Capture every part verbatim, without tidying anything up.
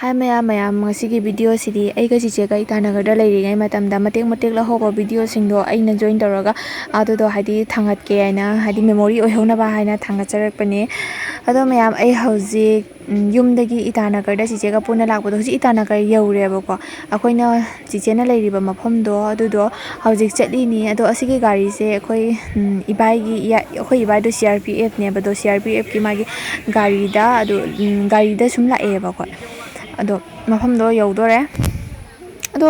ꯍꯥꯏ ꯃꯌꯥꯝ, ꯃꯌꯥꯝ, ꯉꯁꯤꯒꯤ ꯚꯤꯗꯤꯑꯣꯁꯤꯗꯤ ꯑꯩꯒ ꯆꯤꯆꯦꯒ ꯏꯇꯥꯅꯒꯔꯗ ꯂꯩꯔꯤꯉꯩ ꯃꯇꯝꯗ ꯃꯇꯦꯛ ꯃꯇꯦꯛ ꯂꯧꯍꯧꯕ ꯚꯤꯗꯤꯑꯣꯁꯤꯡꯗꯣ ꯑꯩꯅ ꯖꯣꯏꯟ ꯇꯧꯔꯒ ꯑꯗꯨꯗꯣ ꯍꯥꯏꯗꯤ ꯊꯥꯡꯒꯠꯀꯦ ꯍꯥꯏꯅ, ꯍꯥꯏꯗꯤ ꯃꯦꯃꯣꯔꯤ ꯑꯣꯏꯍꯧꯅꯕ ꯍꯥꯏꯅ ꯊꯥꯡꯒꯠꯆꯔꯛꯄꯅꯦ꯫ ꯑꯗꯣ ꯃꯌꯥꯝ, ꯑꯩ ꯍꯧꯖꯤꯛ, ꯎꯝ, ꯌꯨꯝꯗꯒꯤ ꯏꯇꯥꯅꯒꯔꯗ ꯆꯤꯆꯦꯒ ꯄꯨꯟꯅ ꯂꯥꯛꯄꯗꯣ, ꯍꯧꯖꯤꯛ ꯏꯇꯥꯅꯒꯔ ꯌꯧꯔꯦꯕꯀꯣ꯫ ꯑꯩꯈꯣꯏꯅ ꯆꯤꯆꯦꯅ ꯂꯩꯔꯤꯕ ꯃꯐꯝꯗꯣ ꯑꯗꯨꯗꯣ ꯍꯧꯖꯤꯛ ꯆꯠꯂꯤꯅꯤ꯫ ꯑꯗꯣ ꯑꯁꯤꯒꯤ ꯒꯥꯔꯤꯁꯦ ꯑꯩꯈꯣꯏ, ꯎꯝ, ꯏꯕꯥꯏꯒꯤ, ꯏꯌꯥ-, ꯑꯩꯈꯣꯏ ꯏꯕꯥꯏꯗꯣ ꯁꯤ ꯑꯥꯔ ꯄꯤ ꯑꯦꯐꯅꯦꯕ꯫ ꯑꯗꯣ ꯁꯤ ꯑꯥꯔ ꯄꯤ ꯑꯦꯐꯀꯤ ꯃꯥꯒꯤ ꯒꯥꯔꯤꯗ, ꯑꯗꯨ, ꯎꯝ, ꯒꯥꯔꯤꯗ ꯁꯨꯝ ꯂꯥꯛꯑꯦꯕꯀꯣ꯫ ꯑꯗꯣ ꯃꯐꯝꯗꯣ ꯌꯧꯗꯣꯔꯦ꯫ ꯑꯗꯣ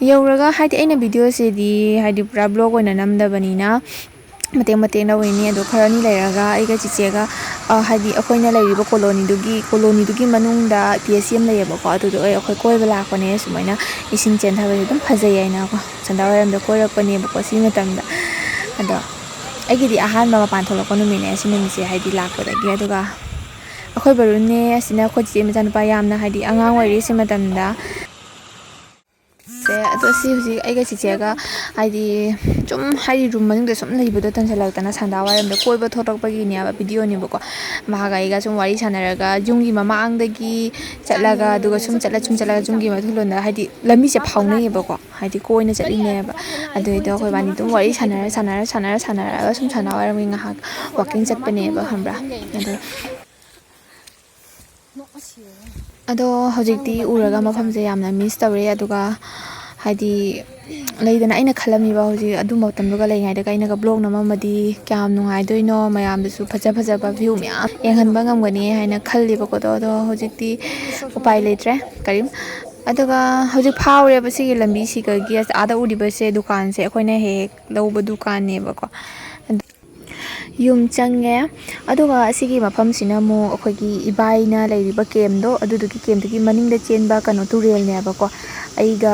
ꯌꯧꯔꯒ, ꯍꯥꯏꯗꯤ, ꯑꯩꯅ ꯚꯤꯗꯤꯑꯣꯁꯤꯗꯤ, ꯍꯥꯏꯗꯤ, ꯄꯨꯔꯥ ꯕ꯭ꯂꯣꯒ ꯑꯣꯏꯅ ꯅꯝꯗꯕꯅꯤꯅ ꯃꯇꯦꯛ ꯃꯇꯦꯛ ꯂꯧꯔꯤꯅꯤ꯫ ꯑꯗꯣ ꯈꯔꯅꯤ ꯂꯩꯔꯒ ꯑꯩꯒ ꯆꯤꯆꯦꯒ, ꯑ, ꯍꯥꯏꯗꯤ, ꯑꯩꯈꯣꯏꯅ ꯂꯩꯔꯤꯕ ꯀꯣꯂꯣꯅꯤꯗꯨꯒꯤ, ꯀꯣꯂꯣꯅꯤꯗꯨꯒꯤ ꯃꯅꯨꯡꯗ ꯄꯤ ꯑꯩꯆ ꯁꯤ ꯑꯃ ꯂꯩꯌꯦꯕꯀꯣ꯫ ꯑꯗꯨꯗꯣ ꯑꯩ, ꯑꯩꯈꯣꯏ ꯀꯣꯏꯕ ꯂꯥꯛꯄꯅꯦ꯫ ꯁꯨꯃꯥꯏꯅ ꯏꯁꯤꯡ ꯆꯦꯟꯊꯕꯁꯦ ꯑꯗꯨꯝ ꯐꯖꯩ ꯍꯥꯏꯅꯀꯣ, ꯁꯟꯗꯥ ꯋꯥꯏꯔꯝꯗ ꯀꯣꯏꯔꯛꯄꯅꯦꯕꯀꯣ ꯁꯤ ꯃꯇꯝꯗ꯫ ꯑꯗꯣ ꯑꯩꯒꯤꯗꯤ ꯑꯍꯥꯟꯕ ꯃꯄꯥꯟ ꯊꯣꯛꯂꯛꯄ ꯅꯨꯃꯤꯠꯅꯦ ꯁꯤ ꯅꯨꯃꯤꯠꯁꯦ, ꯍꯥꯏꯗꯤ, ꯂꯥꯛꯄꯗꯒꯤ꯫ ꯑꯗꯨꯒ ꯑꯩꯈꯣꯏ ꯕꯔꯨꯟꯅꯦ, ꯑꯁꯤꯅ ꯑꯩꯈꯣꯏ ꯆꯤꯆꯦ ꯃꯆꯥꯅꯨꯄꯥ, ꯌꯥꯝꯅ, ꯍꯥꯏꯗꯤ, ꯑꯉꯥꯡ ꯑꯣꯏꯔꯤ ꯁꯤ ꯃꯇꯝꯗ꯫ ꯁꯦ, ꯑꯗꯣ ꯁꯤ ꯍꯧꯖꯤꯛ ꯑꯩꯒ ꯆꯤꯆꯦꯒ, ꯍꯥꯏꯗꯤ, ꯁꯨꯝ, ꯍꯥꯏꯗꯤ, ꯔꯨꯝ ꯃꯅꯨꯡꯗ ꯁꯨꯝ ꯂꯩꯕꯗꯣ ꯇꯟꯁꯤꯜꯂꯛꯇꯅ ꯁꯟꯗꯥ ꯋꯥꯏꯔꯝꯗ ꯀꯣꯏꯕ ꯊꯣꯛꯂꯛꯄꯒꯤꯅꯦꯕ ꯚꯤꯗꯤꯑꯣꯅꯦꯕꯀꯣ꯫ ꯃꯥꯒ ꯑꯩꯒ ꯁꯨꯝ ꯋꯥꯔꯤ ꯁꯥꯟꯅꯔꯒ ꯌꯨꯝꯒꯤ ꯃꯃꯥꯡꯗꯒꯤ ꯆꯠꯂꯒ, ꯑꯗꯨꯒ ꯁꯨꯝ ꯆꯠꯂ, ꯁꯨꯝ ꯆꯠꯂꯒ ꯌꯨꯝꯒꯤ ꯃꯊꯨꯜꯂꯣꯟꯗ, ꯍꯥꯏꯗꯤ, ꯂꯝꯕꯤꯁꯦ ꯐꯥꯎꯅꯩꯌꯦꯕꯀꯣ, ꯍꯥꯏꯗꯤ, ꯀꯣꯏꯅ ꯆꯠꯂꯤꯅꯦꯕ꯫ ꯑꯗꯨꯏꯗꯣ ꯑꯩꯈꯣꯏ ꯏꯕꯥꯅꯤ ꯑꯗꯨꯝ ꯋꯥꯔꯤ ꯁꯥꯟꯅꯔ, ꯁꯥꯟꯅꯔ, ꯁꯥꯟꯅꯔ, ꯁꯥꯟꯅꯔꯒ ꯁꯨꯝ ꯁꯟꯗꯥ ꯋꯥꯏꯔꯝꯒꯤ ꯉꯥꯏꯍꯥꯛ ꯋꯥꯛꯀꯤꯡ ꯆꯠꯄꯅꯦꯕ, ꯈꯪꯕ꯭ꯔꯥ? ꯑꯗꯣ ꯑꯗꯣ ꯍꯧꯖꯤꯛꯇꯤ ꯎꯔꯒ ꯃꯐꯝꯁꯦ ꯌꯥꯝꯅ ꯃꯤꯁ ꯇꯧꯔꯦ꯫ ꯑꯗꯨꯒ, ꯍꯥꯏꯗꯤ, ꯂꯩꯗꯅ, ꯑꯩꯅ ꯈꯜꯂꯝꯃꯤꯕ ꯍꯧꯖꯤꯛ ꯑꯗꯨ ꯃꯇꯝꯗꯨꯒ ꯂꯩꯔꯤꯉꯩꯗꯒ ꯑꯩꯅꯒ ꯕ꯭ꯂꯣꯒ ꯅꯝꯃꯝꯃꯗꯤ ꯀꯌꯥꯝ ꯅꯨꯡꯉꯥꯏꯗꯣꯏꯅꯣ, ꯃꯌꯥꯝꯗꯁꯨ ꯐꯖ ꯐꯖꯕ ꯚ꯭ꯌꯨ ꯃꯌꯥꯝ ꯌꯦꯡꯍꯟꯕ ꯉꯝꯒꯅꯤ ꯍꯥꯏꯅ ꯈꯜꯂꯤꯕꯀꯣ꯫ ꯑꯗꯣ, ꯑꯗꯣ ꯍꯧꯖꯤꯛꯇꯤ ꯎꯄꯥꯏ ꯂꯩꯇ꯭ꯔꯦ ꯀꯔꯤꯝ꯫ ꯑꯗꯨꯒ ꯍꯧꯖꯤꯛ ꯐꯥꯎꯔꯦꯕ ꯁꯤꯒꯤ ꯂꯝꯕꯤꯁꯤꯗꯒꯤ ꯑꯥꯗ ꯎꯔꯤꯕꯁꯦ ꯗꯨꯀꯥꯟꯁꯦ ꯑꯩꯈꯣꯏꯅ ꯍꯦꯛ ꯍꯦꯛ ꯂꯧꯕ ꯗꯨꯀꯥꯟꯅꯦꯕꯀꯣ꯫ ꯌꯨꯝ ꯆꯪꯉꯦ꯫ ꯑꯗꯨꯒ ꯑꯁꯤꯒꯤ ꯃꯐꯝꯁꯤꯅ ꯑꯃꯨꯛ ꯑꯩꯈꯣꯏꯒꯤ ꯏꯕꯥꯏꯅ ꯂꯩꯔꯤꯕ ꯀꯦꯝꯗꯣ, ꯑꯗꯨꯗꯨꯒꯤ ꯀꯦꯝꯗꯨꯒꯤ ꯃꯅꯤꯡꯗ ꯆꯦꯟꯕ ꯀꯩꯅꯣ ꯇꯨꯔꯦꯜꯅꯦꯕꯀꯣ꯫ ꯑꯩꯒ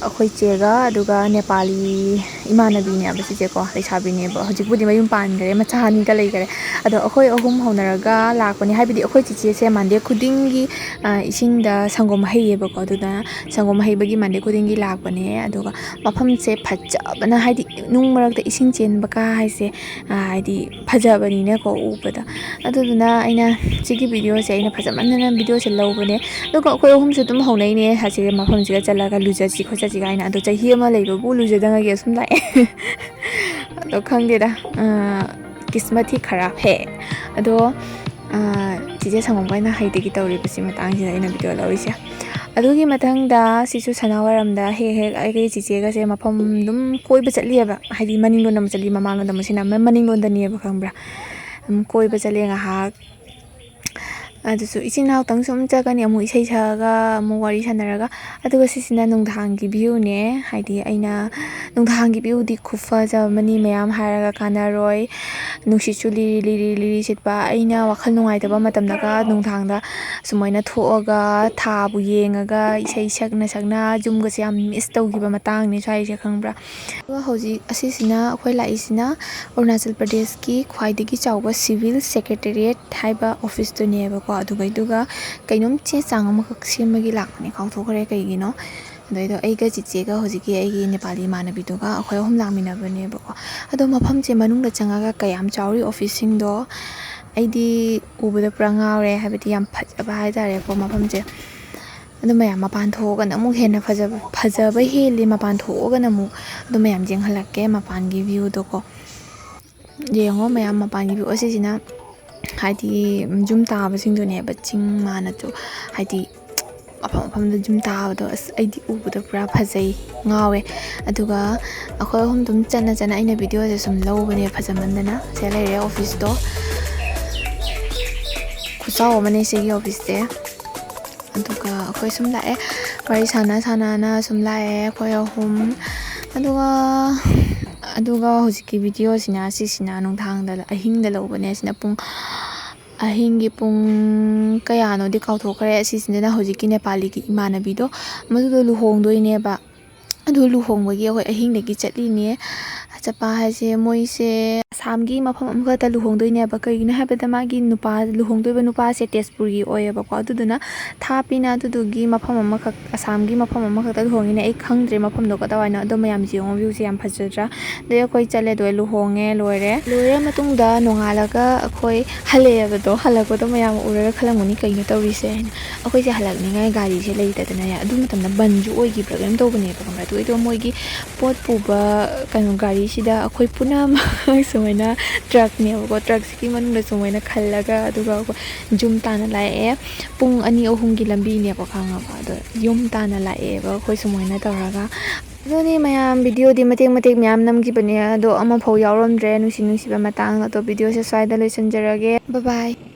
ꯑꯩꯈꯣꯏ ꯆꯦꯒ ꯑꯗꯨꯒ ꯅꯦꯄꯥꯂꯤ ꯏꯃꯥꯟꯅꯕꯤꯅꯦꯕ ꯁꯤꯁꯦꯀꯣ, ꯂꯩꯁꯥꯕꯤꯅꯦꯕ꯫ ꯍꯧꯖꯤꯛꯄꯨꯗꯤ ꯃꯌꯨꯝ ꯄꯥꯟꯈꯔꯦ, ꯃꯆꯥ ꯑꯅꯤꯒ ꯂꯩꯈꯔꯦ꯫ ꯑꯗꯣ ꯑꯩꯈꯣꯏ ꯑꯍꯨꯝ ꯍꯧꯅꯔꯒ ꯂꯥꯛꯄꯅꯦ, ꯍꯥꯏꯕꯗꯤ ꯑꯩꯈꯣꯏ ꯆꯤꯆꯦꯁꯦ ꯃꯟꯗꯦ ꯈꯨꯗꯤꯡꯒꯤ, ꯑ, ꯏꯁꯤꯡꯗ ꯁꯪꯒꯣꯝ ꯍꯩꯌꯦꯕꯀꯣ꯫ ꯑꯗꯨꯅ ꯁꯪꯒꯣꯝ ꯍꯩꯕꯒꯤ ꯃꯟꯗꯦ ꯈꯨꯗꯤꯡꯒꯤ ꯂꯥꯛꯄꯅꯦ꯫ ꯑꯗꯨꯒ ꯃꯐꯝꯁꯦ ꯐꯖꯕꯅ, ꯍꯥꯏꯗꯤ, ꯅꯨꯡ ꯃꯔꯛꯇ ꯏꯁꯤꯡ ꯆꯦꯟꯕ ꯀꯥ ꯍꯥꯏꯁꯦ, ꯑ, ꯍꯥꯏꯗꯤ, ꯐꯖꯕꯅꯤꯅꯀꯣ ꯎꯕꯗ꯫ ꯑꯗꯨꯗꯨꯅ ꯑꯩꯅ ꯁꯤꯒꯤ videoꯁꯦ ꯑꯩꯅ ꯐꯖꯃꯟꯗꯅ videoꯁꯦ ꯂꯧꯕꯅꯦ꯫ ꯑꯗꯨꯒ ꯑꯩꯈꯣꯏ ꯑꯍꯨꯝꯁꯨ ꯑꯗꯨꯝ ꯍꯧꯅꯩꯅꯦ, ꯑꯁꯤꯒꯤ ꯃꯐꯝꯁꯤꯗ ꯆꯠꯂꯒ ꯂꯨꯖꯁꯤ ꯈꯣꯠꯆꯁꯤ ꯀꯥꯏꯅ꯫ ꯑꯗꯣ ꯆꯍꯤ ꯑꯃ ꯂꯩꯕꯕꯨ ꯂꯨꯖꯗꯉꯥꯏꯒꯤ ꯑꯁꯨꯝ ꯂꯥꯛꯑꯦ꯫ ꯑꯗꯣ ꯈꯪꯗꯦꯗ, ꯀꯤꯁꯃꯠ ꯊꯤ ꯈꯔꯥꯞ ꯍꯦ꯫ ꯑꯗꯣ ꯆꯤꯆꯦ ꯁꯪꯒꯣꯝꯒ ꯑꯩꯅ ꯍꯩꯗꯒꯤ ꯇꯧꯔꯤꯕꯁꯤ ꯃꯇꯥꯡꯁꯤꯗ ꯑꯩꯅ video ꯂꯧꯔꯤꯁꯦ꯫ ꯑꯗꯨꯒꯤ ꯃꯊꯪꯗ ꯁꯤꯁꯨ ꯁꯅꯥ ꯋꯥꯏꯔꯝꯗ ꯍꯦꯛ ꯍꯦꯛ ꯑꯩꯒꯤ ꯆꯤꯆꯦꯒꯁꯦ ꯃꯐꯝ ꯑꯗꯨꯝ ꯀꯣꯏꯕ ꯆꯠꯂꯤꯑꯕ꯫ ꯍꯥꯏꯗꯤ ꯃꯅꯤꯡꯂꯣꯝꯗ ꯑꯃꯨꯛ ꯆꯠꯂꯤ, ꯃꯃꯥꯡꯂꯣꯝꯗ ꯑꯃꯨꯛ ꯁꯤꯅ ꯃꯅꯤꯡꯂꯣꯝꯗꯅꯦꯕ, ꯈꯪꯕ꯭ꯔꯥ? ꯑꯗꯨꯝ ꯀꯣꯏꯕ ꯆꯠꯂꯦ ꯉꯥꯏꯍꯥꯛ꯫ ꯑꯗꯨꯁꯨ ꯏꯆꯤꯟ ꯏꯅꯥꯎꯇꯪ ꯁꯨꯝ ꯆꯠꯀꯅꯤ, ꯑꯃꯨꯛ ꯏꯁꯩ ꯁꯛꯑꯒ ꯑꯃꯨꯛ ꯋꯥꯔꯤ ꯁꯥꯟꯅꯔꯒ꯫ ꯑꯗꯨꯒ ꯁꯤꯁꯤꯅ ꯅꯨꯡꯗꯥꯡꯒꯤ viewꯅꯦ꯫ ꯍꯥꯏꯗꯤ ꯑꯩꯅ ꯅꯨꯡꯗꯥꯡꯒꯤ viewꯗꯤ ꯈꯨꯐꯖ ꯑꯃꯅꯤ, ꯃꯌꯥꯝ ꯍꯥꯏꯔꯒ ꯀꯥꯟꯅꯔꯣꯏ꯫ ꯅꯨꯡꯁꯤꯠꯁꯨ ꯂꯤꯔꯤ ꯂꯤꯔꯤ ꯂꯤꯔꯤ ꯁꯤꯠꯄ꯫ ꯑꯩꯅ ꯋꯥꯈꯜ ꯅꯨꯡꯉꯥꯏꯇꯕ ꯃꯇꯝꯗꯒ ꯅꯨꯡꯗꯥꯡꯗ ꯁꯨꯃꯥꯏꯅ ꯊꯣꯛꯑꯒ ꯊꯥꯕꯨ ꯌꯦꯡꯉꯒ ꯏꯁꯩ ꯁꯛꯅ ꯁꯛꯅ ꯌꯨꯝꯒꯁꯦ ꯌꯥꯝ miss ꯇꯧꯈꯤꯕ ꯃꯇꯥꯡꯅꯦ ꯁ꯭ꯋꯥꯏꯁꯦ, ꯈꯪꯕ꯭ꯔꯥ? ꯑꯗꯨꯒ ꯍꯧꯖꯤꯛ ꯑꯁꯤꯁꯤꯅ, ꯑꯩꯈꯣꯏ ꯂꯥꯛꯏꯁꯤꯅ ꯑꯔꯨꯅꯥꯆꯜ ꯄ꯭ꯔꯗꯦꯁꯀꯤ ꯈ꯭ꯋꯥꯏꯗꯒꯤ ꯆꯥꯎꯕ civil secretariat ꯍꯥꯏꯕ officeꯇꯨꯅꯦꯕꯀꯣ꯫ ꯑꯗꯨꯒꯩꯗꯨꯒ ꯀꯩꯅꯣꯝ ꯆꯦ ꯆꯥꯡ ꯑꯃꯈꯛ ꯁꯦꯝꯕꯒꯤ ꯂꯥꯛꯄꯅꯦ, ꯀꯥꯎꯊꯣꯛꯈ꯭ꯔꯦ ꯀꯩꯒꯤꯅꯣ꯫ ꯑꯗꯨꯗꯩꯗꯣ ꯑꯩꯒ ꯆꯤꯆꯦꯒ ꯍꯧꯖꯤꯛꯀꯤ ꯑꯩꯒꯤ ꯅꯦꯄꯥꯂꯤ ꯏꯃꯥꯟꯅꯕꯤꯗꯨꯒ ꯑꯩꯈꯣꯏ ꯑꯍꯨꯝ ꯂꯥꯛꯃꯤꯟꯅꯕꯅꯦꯕꯀꯣ꯫ ꯑꯗꯣ ꯃꯐꯝꯁꯦ ꯃꯅꯨꯡꯗ ꯆꯪꯉꯒ ꯀꯌꯥꯝ ꯆꯥꯎꯔꯤ officeꯁꯤꯡꯗꯣ, ꯑꯩꯗꯤ ꯎꯕꯗ ꯄꯨꯔꯥ ꯉꯥꯎꯔꯦ꯫ ꯍꯥꯏꯕꯗꯤ ꯌꯥꯝ ꯐꯖꯕ ꯍꯥꯏꯇꯥꯔꯦꯀꯣ ꯃꯐꯝꯁꯦ꯫ ꯑꯗꯨ ꯃꯌꯥꯝ ꯃꯄꯥꯟ ꯊꯣꯛꯑꯒꯅ ꯑꯃꯨꯛ ꯍꯦꯟꯅ ꯐꯖꯕ, ꯐꯖꯕ ꯍꯦꯜꯂꯤ ꯃꯄꯥꯟ ꯊꯣꯛꯑꯒꯅ ꯑꯃꯨꯛ꯫ ꯑꯗꯨ ꯃꯌꯥꯝ ꯌꯦꯡꯍꯜꯂꯛꯀꯦ ꯃꯄꯥꯟꯒꯤ viewꯗꯣꯀꯣ꯫ ꯌꯦꯡꯉꯣ ꯃꯌꯥꯝ ꯃꯄꯥꯟꯒꯤ view꯫ ꯑꯁꯤꯁꯤꯅ ꯍꯥꯏꯗꯤ ꯌꯨꯝ ꯇꯥꯕꯁꯤꯡꯗꯨꯅꯦꯕ, ꯆꯤꯡ ꯃꯥꯅꯁꯨ ꯍꯥꯏꯗꯤ ꯃꯐꯝ ꯃꯐꯝꯗ ꯌꯨꯝ ꯇꯥꯕꯗꯣ꯫ ꯑꯁ, ꯑꯩꯗꯤ ꯎꯕꯗ ꯄꯨꯔꯥ ꯐꯖꯩ, ꯉꯥꯎꯋꯦ꯫ ꯑꯗꯨꯒ ꯑꯩꯈꯣꯏ ꯑꯍꯨꯝ ꯑꯗꯨꯝ ꯆꯠꯅ ꯆꯠꯅ ꯑꯩꯅ videoꯁꯦ ꯁꯨꯝ ꯂꯧꯕꯅꯦ ꯐꯖꯃꯟꯗꯅ꯫ ꯁꯤꯗ ꯂꯩꯔꯦ officeꯇꯣ, ꯈꯨꯆꯥꯎ ꯑꯃꯅꯦ ꯁꯤꯒꯤ officeꯁꯦ꯫ ꯑꯗꯨꯒ ꯑꯩꯈꯣꯏ ꯁꯨꯝ ꯂꯥꯛꯑꯦ, ꯋꯥꯔꯤ ꯁꯥꯟꯅ ꯁꯥꯟꯅꯅ ꯁꯨꯝ ꯂꯥꯛꯑꯦ ꯑꯩꯈꯣꯏ ꯑꯍꯨꯝ꯫ ꯑꯗꯨꯒ ꯑꯗꯨꯒ ꯍꯧꯖꯤꯛꯀꯤ videoꯁꯤꯅ, ꯁꯤꯁꯤꯅ ꯅꯨꯡꯗꯥꯡꯗ, ꯑꯍꯤꯡꯗ ꯂꯧꯕꯅꯦ꯫ ꯁꯤꯅ ꯄꯨꯡ, ꯑꯍꯤꯡꯒꯤ ꯄꯨꯡ ꯀꯌꯥꯅꯣꯗꯤ ꯀꯥꯎꯊꯣꯛꯈ꯭ꯔꯦ꯫ ꯁꯤꯁꯤꯅ ꯍꯧꯖꯤꯛꯀꯤ ꯅꯦꯄꯥꯂꯤꯒꯤ ꯏꯃꯥꯟꯅꯕꯤꯗꯣ, ꯃꯗꯨꯗꯣ ꯂꯨꯍꯣꯡꯗꯣꯏꯅꯦꯕ꯫ ꯑꯗꯨ ꯂꯨꯍꯣꯡꯕꯒꯤ ꯑꯩꯈꯣꯏ ꯑꯍꯤꯡꯗꯒꯤ ꯆꯠꯂꯤꯅꯦ꯫ ꯆꯠꯄ ꯍꯥꯏꯁꯦ ꯃꯣꯏꯁꯦ ꯑꯁꯥꯝꯒꯤ ꯃꯐꯝ ꯑꯃꯈꯛꯇ ꯂꯨꯍꯣꯡꯗꯣꯏꯅꯦꯕ꯫ ꯀꯩꯒꯤꯅꯣ ꯍꯥꯏꯕꯗ ꯃꯥꯒꯤ ꯅꯨꯄꯥ, ꯂꯨꯍꯣꯡꯗꯣꯏꯕ ꯅꯨꯄꯥꯁꯦ ꯇꯦꯖꯄꯨꯔꯒꯤ ꯑꯣꯏꯌꯦꯕꯀꯣ꯫ ꯑꯗꯨꯗꯨꯅ ꯊꯥꯞꯄꯤꯅ ꯑꯗꯨꯗꯨꯒꯤ ꯃꯐꯝ ꯑꯃꯈꯛ, ꯑꯁꯥꯝꯒꯤ ꯃꯐꯝ ꯑꯃꯈꯛꯇ ꯂꯨꯍꯣꯡꯉꯤꯅꯦ꯫ ꯑꯩ ꯈꯪꯗ꯭ꯔꯦ ꯃꯐꯝꯗꯣ ꯀꯗꯥꯏꯋꯥꯏꯅꯣ꯫ ꯑꯗꯣ ꯃꯌꯥꯝꯁꯦ ꯌꯦꯡꯉꯣ, viewꯁꯦ ꯌꯥꯝ ꯐꯖꯗ꯭ꯔꯥ? ꯑꯗꯩ ꯑꯩꯈꯣꯏ ꯆꯠꯂꯦ, ꯑꯗꯨꯒ ꯂꯨꯍꯣꯡꯉꯦ, ꯂꯣꯏꯔꯦ꯫ ꯂꯣꯏꯔ ꯃꯇꯨꯡꯗ ꯅꯣꯡꯉꯥꯜꯂꯒ ꯑꯩꯈꯣꯏ ꯍꯜꯂꯛꯑꯦꯕꯗꯣ꯫ ꯍꯜꯂꯛꯄꯗꯣ ꯃꯌꯥꯝ ꯎꯔꯒ ꯈꯜꯂꯝꯒꯅꯤ, "ꯀꯩꯅꯣ ꯇꯧꯔꯤꯁꯦ?" ꯍꯥꯏꯅ꯫ ꯑꯩꯈꯣꯏꯁꯦ ꯍꯜꯂꯛꯅꯤꯡꯉꯥꯏ ꯒꯥꯔꯤꯁꯦ ꯂꯩꯇꯗꯅꯅꯦ, ꯑꯗꯨ ꯃꯇꯝꯗ ꯕꯟꯁꯨ ꯑꯣꯏꯈꯤꯕ꯭ꯔꯥ ꯀꯩꯅꯣꯝ ꯇꯧꯕꯅꯦꯕ, ꯈꯪꯕ꯭ꯔꯥ? ꯑꯗꯨ ꯑꯩꯗꯣ ꯃꯣꯏꯒꯤ ꯄꯣꯠ ꯄꯨꯕ ꯀꯩꯅꯣ ꯒꯥꯔꯤꯁꯤꯗ ꯑꯩꯈꯣꯏ ꯄꯨꯝꯅꯃꯛ ꯁꯨꯃꯥꯏꯅ, ꯇ꯭ꯔꯛꯅꯦꯕꯀꯣ, ꯇ꯭ꯔꯛꯁꯤꯒꯤ ꯃꯅꯨꯡꯗ ꯁꯨꯃꯥꯏꯅ ꯈꯜꯂꯒ, ꯑꯗꯨꯒ ꯑꯩꯈꯣꯏ ꯌꯨꯝ ꯇꯥꯟꯅ ꯂꯥꯛꯑꯦ꯫ ꯄꯨꯡ ꯑꯅꯤ ꯑꯍꯨꯝꯒꯤ ꯂꯝꯕꯤꯅꯦꯕ, ꯈꯪꯉꯕ? ꯑꯗꯣ ꯌꯨꯝ ꯇꯥꯟꯅ ꯂꯥꯛꯑꯦꯕ ꯑꯩꯈꯣꯏ ꯁꯨꯃꯥꯏꯅ ꯇꯧꯔꯒ꯫ ꯑꯗꯨꯅꯤ ꯃꯌꯥꯝ, videoꯗꯤ ꯃꯇꯦꯛ ꯃꯇꯦꯛ ꯃꯌꯥꯝ ꯅꯝꯈꯤꯕꯅꯦ, ꯑꯗꯣ ꯑꯃꯐꯥꯎ ꯌꯥꯎꯔꯝꯗ꯭ꯔꯦ ꯅꯨꯡꯁꯤ ꯅꯨꯡꯁꯤꯕ ꯃꯇꯥꯡ꯫ ꯑꯗꯣ videoꯁꯦ ꯁ꯭ꯋꯥꯏꯗ ꯂꯣꯏꯁꯤꯟꯖꯔꯒꯦ꯫ Bye bye꯫